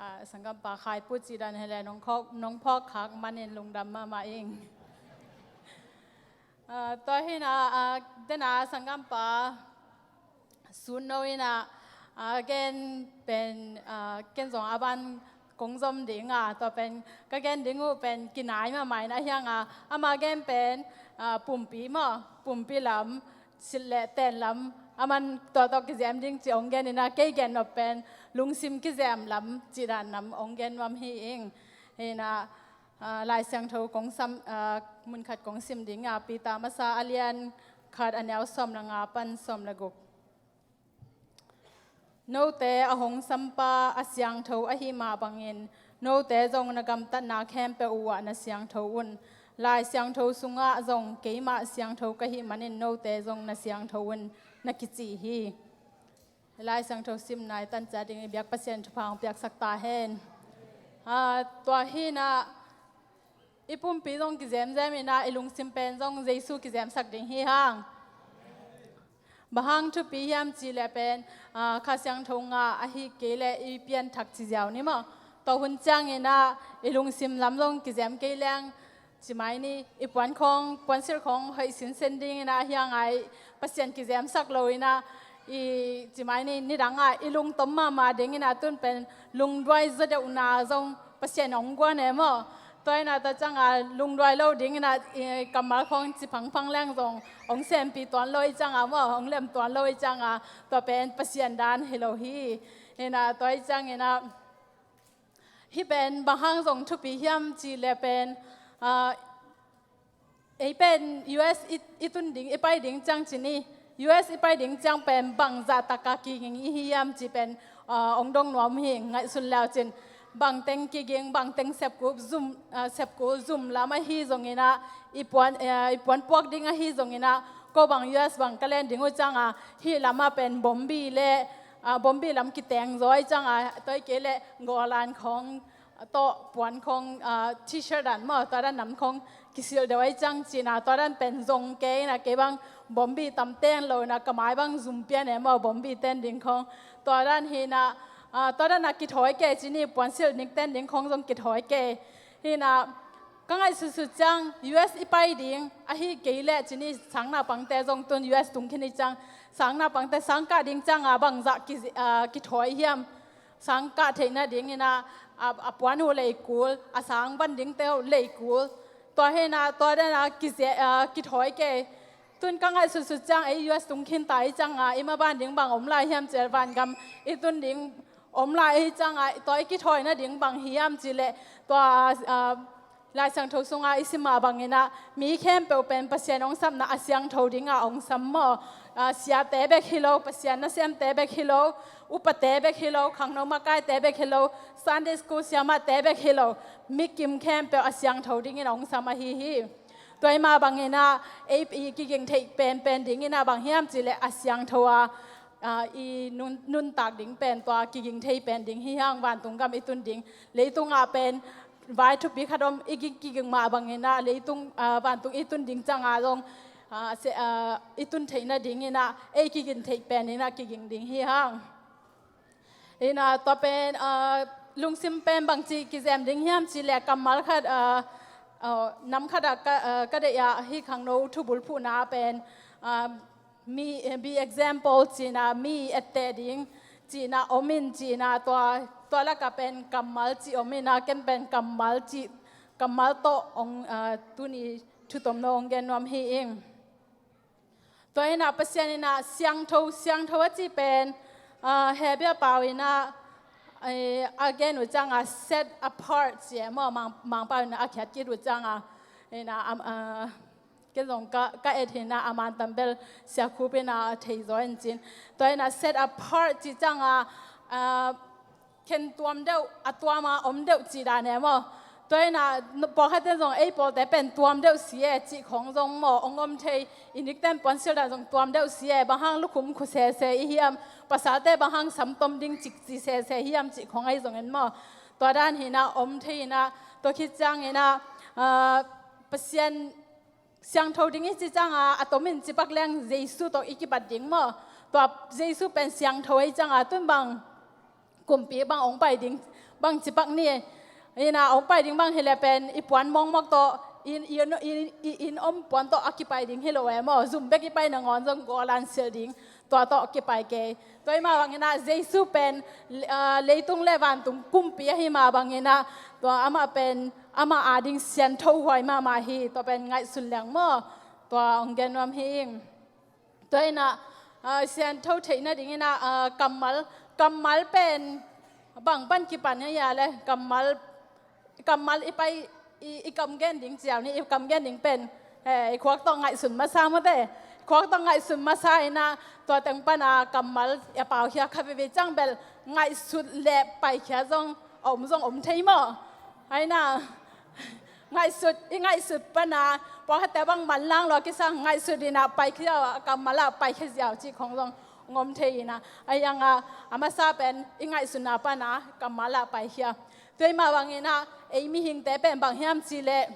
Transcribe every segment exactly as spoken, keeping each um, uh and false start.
Ah, sanggampa Khaipu cih dan hi leh nong phawk, nong phawk khak manin lungdam mahmah ing. Ah, tua hi-in ah, ah, dena sanggampa Sun No in ah, ah, gen pen, ah, ken zong a ban kong zom ding a, tua pen ka gen ding uh pen kinai mahmah in, ahih hang a, ama gen pen, ah, pumpi maw, pumpi lam, silh le ten lam, aman tua tawh kizem ding ci hong gen in ah, kei gen nop pen lungsim kizem lam cih dan lam hong gen nuam hi ing. Hi-in ah, ah, Lai Siangtho kong sam, ah, mun khat kong sim ding a, Peter masa a lian khat, a neu sawm le nga pan sawm le guk. Note a hong sampa a siangtho ahih mah bangin, note zong na gamtatna khempeuh uh ah na siangtho un. Lai Siangtho sungah zong, "Keimah siangtho ka hih manin note zong na siangtho un," na kici hi. Lai Siangtho simna i tan ciat ding i biak Pasian thupha hong piaksak ta hen. Ah, tua hi-in ah, i pumpi zong kizemzem in ah, i lungsim pen zong Jesu kizemsak ding hi hang. Bang hang thupi hiam cih leh pen, ah, Kha Siangtho ngah ahih kei leh i pianthak ci ziau ni maw. Tua hun ciangin ah i lungsim lam zong kizem kei leng, ci mai ni, i puan khawng, puansilh khawng hoih sinsen ding in ah, ahih hang a i Pasian kizemsak lo in ah, i, ci mai ni, nidang a i lungtom mahmah ding in ah, tun pen lungduai zaw deuhna zong Pasian hong guan e maw. Tua in ah, tua ciang a lungduai lo ding in ah, i, kammal khawng ci phangphang leng zong hong sempih tuan lo ahih ciang a maw, hong lem tuan lo ahih ciang a, tua pen Pasian dan hi lo hi. In ah, tua ahih ciangin ah, hih pen bang hang zong thupi hiam cih leh pen, ah, ei pen U S i, i tun ding, i pai ding ciang ci ni, U S i pai ding ciang pen bangzah tak a kiging i hi hiam cih pen, ah, hong dong nuam hi, ngaihsun le uh cin. Bangteng kiging, bangteng sepkul zum, ah, sepkul zum lam ahi zongin ah, i puan, ah, i puan puak ding ahi zongin ah, ko bang U S bang ka len ding uh ciang a, hih lam ah pen bombi le, ah, bombi lam kiteng zaw ahih ciang a, tua hi kei leh Golan khawng tawh, puan khawng, ah, T-shirt dan maw, tua dan lam khawng kisilh deuh ahih ciang ci-in ah, tua dan pen zong kei in ah, kei bang bombi tam ten lo in ah, ka mai bang zum pian e maw, bombi ten ding khawng. Tua dan hi-in ah, ah, tua dan a kithawi kei ci ni, puansilh nik ten ding khawng zong kithawi kei. Hi-in ah, ka ngaihsutsut ciang U S i pai ding ahih kei leh ci ni, sang naupangte zong tun U S tung khin ahih ciang, sang naupangte sang kah ding ciang a bangzah ki, ah, kithawi hiam. Sang kah theih nading in ah, a, a puan uh lei kul, a sang van dingte uh lei kul. Tua hi in ah, tua dan a kize-, ah, kithawi kei. Tun ka ngaihsutsut ciang, ei U S tung khin ta ahih ciang a, i maban ding bang om lai hiam cih leh, vangam i tun ding om lai ahih ciang a, tua i kithawi nading bang hiam cih leh, tua, ah, Lai Siangtho sungah i sim mah bangin ah, mi khempeuh pen Pasian hong sapna a siangtho dingah hong sam maw. Ah, siate bek hi lo, Pasian nasemte bek hi lo, upate bek hi lo, khangno makaite bek hi lo, Sunday school siamahte bek hi lo, mi kim khempeuh a siangtho dingin hong sam ahi hi. Tua ahih mah bangin ah, ei i kiging theih penpen dingin ah bang hiam cih leh a siangtho a, ah, i nun, nuntak ding pen tua kiging thei pen ding hi hang. Vantung gam i tun ding, leitungah pen vai thupi khat om, i ki, kiging mah bangin ah, leitung, ah, vantung i tun ding ciang a zong, ah, se, ah, i tun theih nadingin ah, ei kiging theih pen in ah kiging ding hi hang. In ah, tua pen, ah, lungsim pen bangci kizem ding hiam cih leh, kammal khat, ah, ah, nam khat ah ka, ah, ka deih ah, hih khangno thubulphuhna pen, ah, mi, eh, be example ci-in ah, mi etteh ding ci-in ah, om in ci-in ah, tua, tua lakah pen kammal cih om in ah, ken pen kammal cih, kammal tawh hong, ah, tuni thu tomno hong gen nuam hi ing. Tua hi in ah, Pasian in ah siangtho, siangtho a cih pen, ah, Hebrew pau in ah, eh, a gen uh ciang a set apart ci e maw, Mang, Mangpau in ah a khiat kik uh ciang a, in ah, am, ah, ken zong ka, ka et hi in ah, a man tambel Sia Khup in ah thei zaw in cin. Tua hi in ah set apart cih ciang a, ah, khen tuam deuh, a tuam a om deuh cih dan e maw. Tua hi in ah, pawlkhat ten zong ei pawlte pen tuam deuh si e cih khawng zong maw, hong om thei, i nikten puansilh dan zong tuam deuh si e, bang hang lukhum khu sese i hiam, pasalte bang hang samtom ding cikci sese hiam cih khawng ahi zongin maw. Tua dan hi in ah om thei in ah, tua khit ciangin ah, ah, Pasian siangtho ding i cih ciang a, a tomin cipak leng Jesu tawh i kibat ding maw. Tua Jesu pen siangtho ahih ciang a, tun bang kumpi bang hong pai ding, bang ci pak ni. Ina hong pai ding bang hi le pen i puan mawkmawk tawh, i inn, i inn, i inn om puan tawh a kipai ding hi lo e maw. Zum bek i pai nangawn zong gawl an silh ding, tua tawh kipai kei. Tua i mah bangin ah Jesu pen, ah, leitung le vantung kumpi ahi mah bangin ah, tua amah pen, amah ading siangtho huai mahmah hi, tua pen ngaihsun leng maw. Tua hong gen nuam hi ing. Tua in ah, ah, siangtho theih nadingin ah, ah, kammal, kammal pen bang pan kipan hi a le, kammal, kammal i pai, i, i kam gen ding ciau ni, i kam gen ding pen, eh, i khuak tawh ngaihsun masa mawte. Khuak tawh ngaihsun masa in ah, tua teng pan a kammal i a pau khia kha veve ciang bel ngaihsut le pai khia zong a om zong om thei maw. Hai na, ngaihsut, i ngaihsut pan a, pawlkhatte bang manlang lua kisa, ngaihsut in ah pai khia ziau, a kammal ah pai khia ziau cih khong zong om thei in ah. Ahi hang a, a masa pen i ngaihsutna pan a kammal ah pai khia. Tua i mah bangin ah, ei mihingte pen bang hiam cih leh,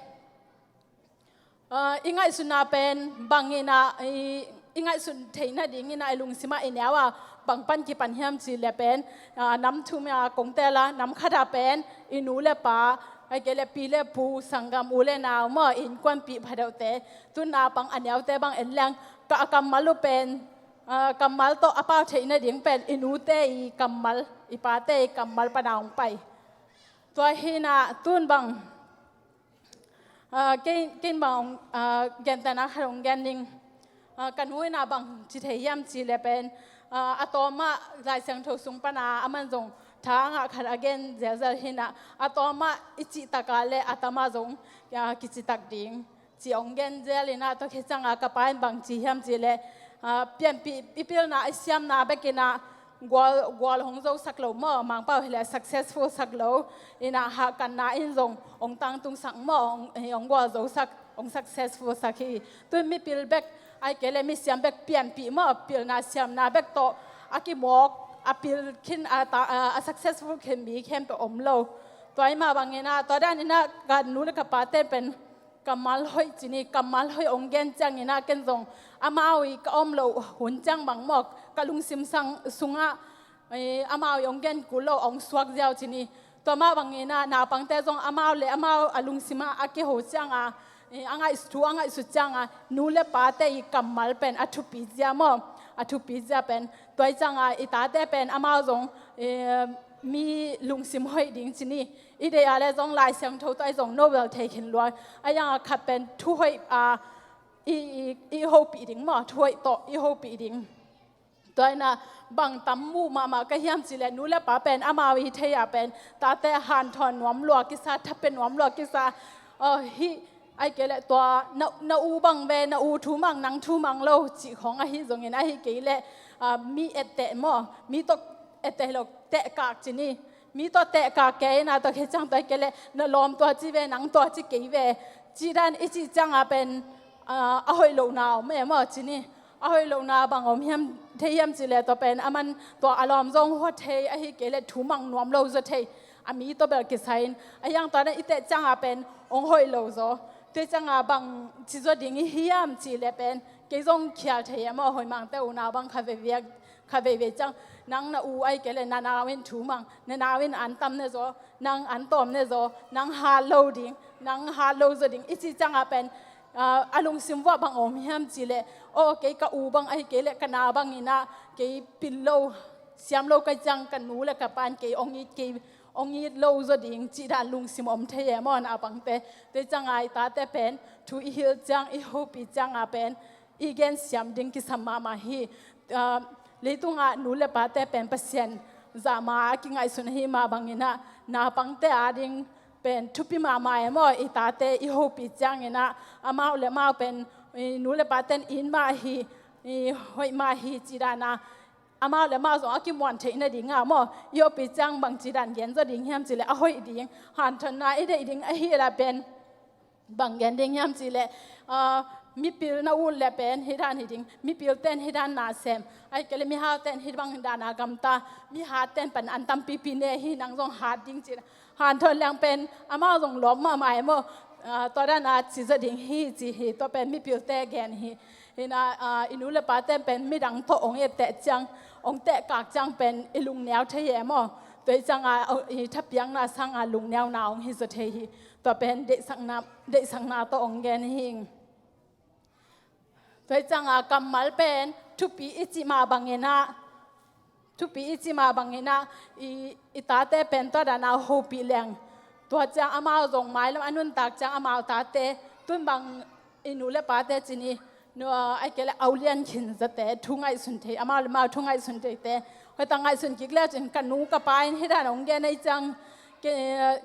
ah, i ngaihsutna pen bangin ah, i, i ngaihsut theih nadingin ah i lungsim ah i neu a, bang pan kipan hiam cih leh pen, ah, nam thum a kong teel a, nam khat ah pen i nu le pa, ahih kei leh pi le pu, sanggam, u le nau maw, innkuanpih, phadeuhte, tu naupang a neute bang en leng, ka, a kammal uh pen, ah, kammal tawh a pau theih nading pen i nute i kammal, i pate i kammal pan a hong pai. Tua hi in ah tun bang, ah, kei, kei bang, ah, gentehna khat hong gen ning. Ah, ka nu in ah bang ci thei hiam cih leh pen, ah, a tawm ah Lai Siangtho sung pan a, aman zong tha a ngah khat a gen zelzel hi in ah, a tawm ah i cihtak a le a tam ah zong, ah, kicihtak ding, ci hong gen zel in ah, tua khit ciang a ka pa in bang ci hiam cih leh, ah, pianpih i pilna, i siamna bek in ah gual, gual hong zosak lo maw, Mangpau hi leh successful sak lo in ah, hahkanna in zong hong tangtungsak maw, hong, hong gual zosak, hong successful sak hi. Tu mipil bek, ahih kei leh misiam bek pianpih maw, pilna siamna bek tawh a kimawk, a pil khin, a ta, a, a successful khin mi khempeuh om lo. Tua i mah bangin ah, tua dan in ah ka nu le ka pate pen kammal hoih ci ni, kammal hoih hong gen ciangin ah ken zong amau i ka om loh hun ciang bang maw, ka lungsim sang, sungah, eh, amau i hong gen kul loh hong suak ziau ci ni. Tua mah bangin ah naupangte zong amau le amau a lungsim ah a kiho ciang a, eh, a ngaih, thu a ngaihsut ciang a, nu le pate i kammal pen a thupi zia maw, a thupi zia pen. Tua i ciang a i tate pen amau zong, eh, mi lungsim hoih ding ci ni. I deih a le zong Lai Siangtho tawh i zong no bel thei khin lua. Ahi hang a khat pen thu hoih, ah, i, i, i hopih ding maw, thu hoih tawh i hopih ding. Tua in ah bang tam mu mahmah ka hiam cih leh, nu le pa pen amau i thei a pen, tate hanthawn nuam lua kisa, thapia nuam lua kisa. Ah, hih, ahih kei leh tua na, na u bang ve, na u thu mang, nang thu mang lo cih khong ahi zongin, ahih kei leh, ah, mi etteh maw, mi tawh etteh lo, tehkak ci ni. Mi tawh tehkak kei in ah, tua khit ciang tua ahih kei leh na lawm tua ci ve, nang tua ci kei ve, cih dan i cih ciang a pen, ah, a hoih lohna om e maw ci ni. A hoih lohna bang om hiam, thei hiam cih leh, tua pen aman tua a lawm zong hua thei, ahih kei leh thu mang nuam lo zaw thei. A mi tawh bel kisai in, ahi hang tua dan i teh ciang a pen hong hoih lo zaw. Tua ciang a bang ci zaw ding i hiam cih leh pen, kei zong khial thei e maw, Hoih Mangte unau bang kha ve viak, kha veivei ciang, nang na u ahih kei leh na nau in thu mang, na nau in an tam ne zaw, nang an tawm ne zaw, nang hat lo ding, nang hat lo zaw ding i cih ciang a pen, ah, a lungsim vuah bang om hiam cih leh, aw, kei ka u bang ahih kei leh ka nau bangin ah kei pil lo, siam lo ka hih ciang ka nu le ka pa in kei hong it, kei hong it lo zaw ding cih dan lungsim om thei e maw, naupangte. Tua ciang a i tate pen thu i hilh ciang, i hopih ciang a pen i gensiam ding kisam mahmah hi. Ah, leitungah nu le pate pen Pasian zahma a kingaihsun ahi mah bangin ah, naupangte ading pen thupi mahmah e maw, i tate i hopih ciangin ah, amau le amau pen, i nu le paten it mah hi, i hoih mah hi cih dan a, amau le amau zong a kimuan theih nading a maw, i hopih ciang bang cih dan gen zaw ding hiam cih leh, a hoih ding, hanthawnna i deih ding ahih leh pen, bang gen ding hiam cih leh, ah, mipil na ut leh pen hih dan hi ding, mipilte'n hih dan na sem, ahih kei leh mihalte'n hih bang dan a gamta, mihatte'n pan an tampipi ne hi, nang zong hat ding cih, hanthawn leng pen amau zong lawm mahmah e maw, ah, tua dan a ci zaw ding hi ci hi, tua pen mipilte gen hi. Hi in ah, ah, i nu le pate'n pen midang tawh hong etteh ciang, hong tehkak ciang pen i lungneu thei e maw. Tua hi cianga i thapiakna sanga lungneuna hong hi zaw thei hi. Tua pen deihsakna, deihsakna tawh hong gen hi. Tua hi cianga kammal pen thupi i cih mah bangin ah, thupi i cih mah bangin ah i, i tate pen tua dana hopih leng, tua ciang amau zong mailam a nuntak ciang amau tate, tun bang i nu le pate ci ni, nu, a, ai kei le aulian khin zate, thu ngaihsun thei, amau le amau thu ngaihsun theite, hoih tak ngaihsun kik le cin ka nu ka pa in hi dan hong gen ahi ciang, ke,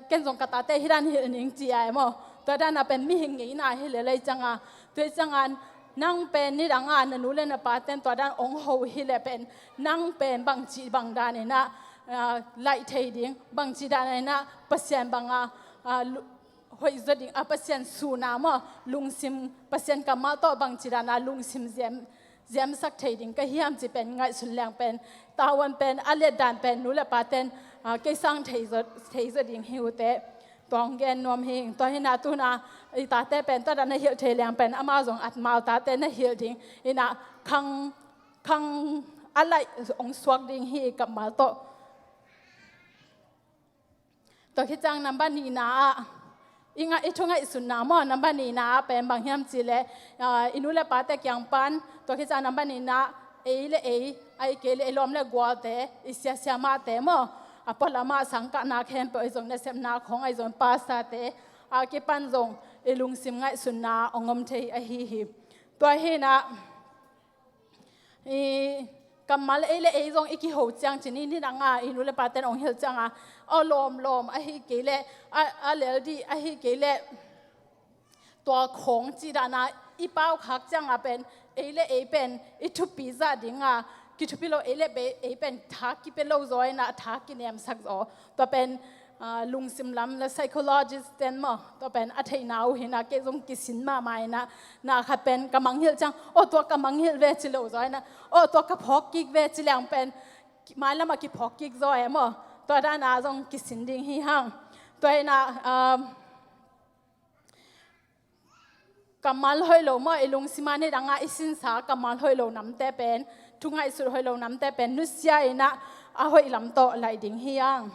ken zong ka tate hi dan hilh ning ci a e maw. Tua dana pen mihing ngeina hi le lai cianga, tua hi cianga nang pen nidanga na nu le na paten tua dan hong ho hi le pen nang pen bangci bang danin ah, a, laih thei ding, bangci danin ah Pasian banga, a, lu-, hoih zaw ding, a, Pasian suna maw, lungsim, Pasian kammal tawh bangci dana lungsim ziam, ziamsak thei ding ka hiam ci pen ngaihsun leng pen, tavuan pen, a liatdan pen nu le paten, a, kei sang thei zaw, thei zaw ding hi uh teh. Tua hong gen nuam hi. Tua hi na tuna i tate pen tua dan na hilh thei leng pen amau zong amau tate na hilh ding. Hi na khang, khang a laih hong suak ding hi kammal tawh. Tua khit ciang number nihna ah i ngah, i thu ngaihsutna maw, number nihna ah pen bang hiam ci le, a, i nu le pate kiang pan, tua khit ciang number nihna, ei le ei, ai kei le ei lawm le gualte, i siasia mahte maw, a pualam ah sangkahna khempeuh ahi zong, nasepna khawng ahi zong, pastorte a kipan zong i lungsim ngaihsutna hong om thei ahi hi. Tua hi na, i kammal ei le ei zong i kiho ciang ci ni, nidanga i nu le paten hong hilh cianga, a lawmlawm ahi kei le, a, a lel dih ahi kei le, tua khawng cih dana i pau khak cianga pen ei le ei pen i thupi zah dinga, kithupi lo ei le ei pen tha kipia lo zaw ina, tha kinemsak zaw. Tua pen, a, lungsim lam la psychologist ten maw, tua pen a theihna uh hi na, kei zong kisin mahmah ina, na khat pen ka mangngilh ciang, aw tua ka mangngilh ve ci lo zaw ina, aw tua ka phawk kik ve ci leng pen mailam a kiphawk kik zaw e maw. Tua dana zong kisin ding hi hang. Tua ina, a, kammal hoih lo maw, i lungsim a nidanga i sinsa kammal hoih lo namte pen, thu ngaihsut hoih lo namte pen nusia ina, a hoih lam tawh laih ding hi hang.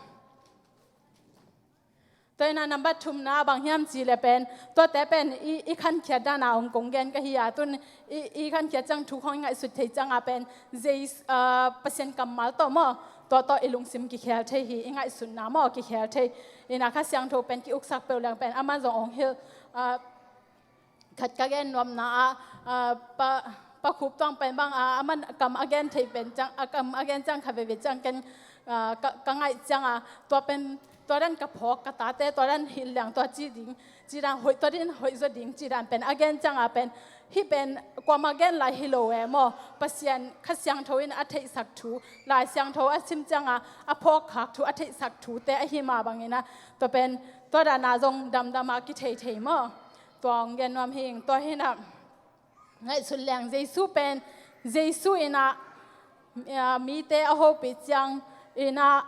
Tua ina number thumna bang hiam ci le pen, tuate pen i, i khankhiat dana hong kong gen ka hi a, tun i, i khankhiat ciang thu khawng i ngaihsut thei cianga pen, Jesu, a, Pasian kammal tawh maw, tua tawh i lungsim kikhel thei hi, i ngaihsutna maw kikhel thei. Ina Kha Siangtho pen ki-uksak peuh leng pen aman zong hong hilh, a, khat ka gen nuamna ah, a, pa, Pa Khup Tuang pen bang, a, aman kam a gen thei pen ciang, a kam a gen ciang kha veve ciang ken, a, ka, ka ngaih cianga, tua pen, tua dan ka phawk, ka tate tua dan hilh leng tua ci ding, ci dan hoih, tua din hoih zaw ding ci dan pen a gen cianga pen, hih pen kuamah gen lai hi lo e maw, Pasian Kha Siangtho in a theihsak thu, Lai Siangtho a sim cianga a phawk khak thu, a theihsak thute ahi mah bangina, tua pen tua dana zong damdama kithei thei maw. Tua hong gen nuam hing. Tua hi na, ngaihsut leng Jesu pen, Jesu ina, a, mite a hopih ciang ina,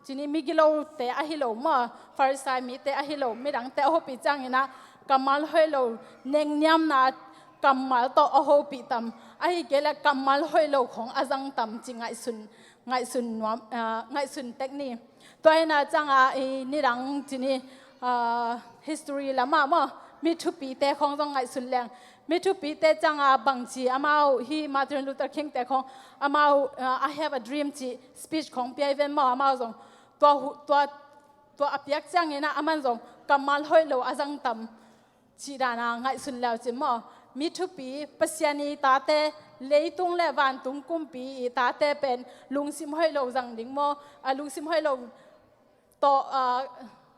ci ni migilote ahi lo maw, Farisai mite ahi lo, midangte a hopih ciang ina, kammal hoih lo, nengniamna kammal tawh a hopih tam, ahi kei le kammal hoih lo khawng a zang tam ci ngaihsun, ngaihsun nuam, a, ngaihsun tek ni. Tua hi na cianga i nidang ci ni, a, history lamah maw, mi thupite khawng zong ngaihsun leng, mi thupite cianga bangci amau hi Martin Luther King te khawng amau, a, I have a dream ci speech khawng pia i ven maw, amau zong tua hu-, tua, tua a piak ciangina aman zong kammal hoih lo a zang tam cih dana ngaihsun leu cin maw? Mi thupi, Pasian i tate, leitung le vantung kumpi i tate pen lungsim hoih lo zang ding maw? A lungsim hoih lo tawh, a,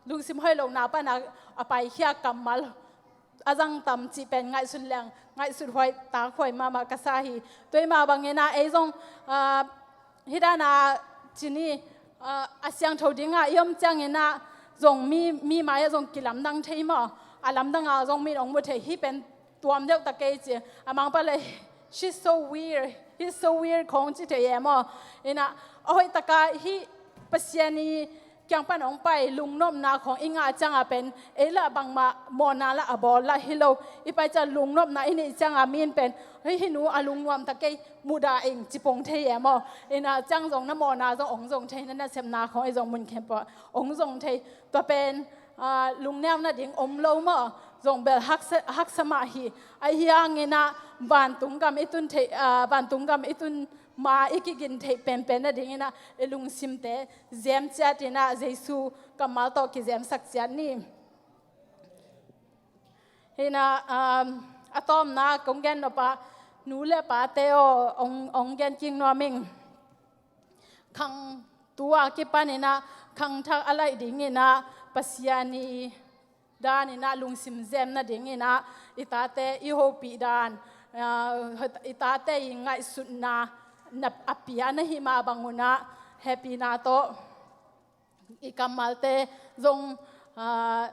lungsim hoih lo na pana a paikhia kammal a zang tam cih pen ngaihsun leng, ngaihsut huai, tak huai mahmah ka sa hi. Tua i mah bangina ei zong, a, hih dana ci ni, a, a siangtho dinga i om ciangina zong mi, mi mai-ah zong kilamdang thei maw? A lamdanga zong min hong mu thei, hih pen tuam deuh ta kei ci. A mangpa le, "She's so weird, he's so weird," khawng ci thei e maw? Ina, a hoihtaka hih Pasian i kiang pan hong pai lungnopna khawng i ngah ciangah pen ei lah bangmah mawhna lah a bawl lah hi lo. I pai ciang lungnopna i neih ciangah mi in pen, "Hei, hih nu a lungnuam ta kei, mudah ing," ci pong thei e maw. Inah ciang zong na mawhna zong hong zong thei, na nasepna khawng ei zong mun khempeuh hong zong thei. Tua pen, ah, lungneu nading om lo maw. Zong bel haksa, haksa mah hi. Ahi hanginah vantung gam i tun theih, ah, vantung gam i tun ma i kigin theih penpen nadinginah i lungsimte zem ciatinah Jesu kammal tawh kizemsak ciat ni. Hinah, um, a tawpna kong gen nop ah, nu le pate aw, hong, hong gen kik nuam ing. Khang tu a kipaninah khangthak a laih dinginah Pasian i daninah lungsim zem nadinginah i tate i hopih dan, ah, i tate i ngaihsutna na, a pia na hih mah bangunah hehpihna tawh i kammalte zong, ah,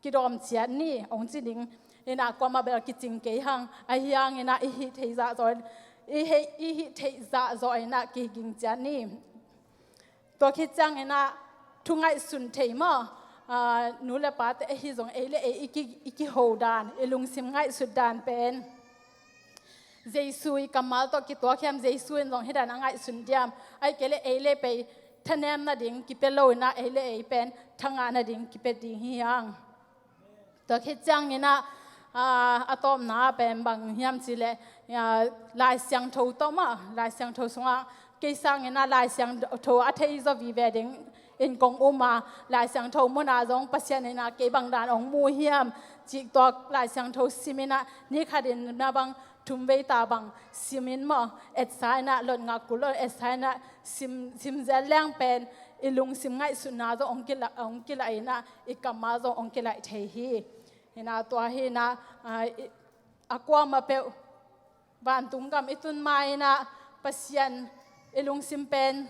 kidawm ciat ni, hong ci ding. Inah kuamah bel kicing kei hang, ahi hanginah i hih theih zahzawh, i hih, i hih theih zahzawh inah kiging ciat ni. Tua khit cianginah thu ngaihsun thei maw, ah, nu le pate ahi zong ei le ei i ki, i kiho dan, i lungsim ngaihsut dan pen Jesu i kammal tawh kituak hiam, Jesu in zong hih dan a ngaihsun diam, ahih kei leh ei le pei thanem nading kipia loinah ei le ei pen thangah nading kipia ding hi hang. Tua khit cianginah, ah, a tawpna pen bang hiam cih leh, ah, Lai Siangtho tawh maw, Lai Siangtho sungah kei sanginah Lai Siangtho a thei zaw vive ding in kong um a, Lai Siangtho munah zong Pasian inah kei bang dan hong mu hiam cih tua Lai Siangtho siminah ni khatin na bang thumvei ta bang simin maw, etsa inah lot ngak kul lo, etsa inah sim, sim zel leng pen i lungsim ngaihsutna zong hong kila, hong kilaih inah i kammal zong hong kilaih thei hi. Hinah tua hinah, ah, i, a kuamah peuh vantung gam i tun ma inah Pasian i lungsim pen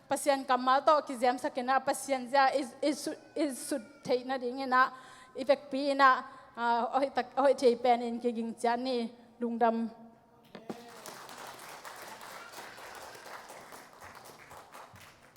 Pasian kammal tawh kizemsak inah Pasian zia i, i, sut, i sut theih nadinginah i vekpi inah, ah, a hoih tak, a hoih thei penin kiging ciat ni. Lungdam.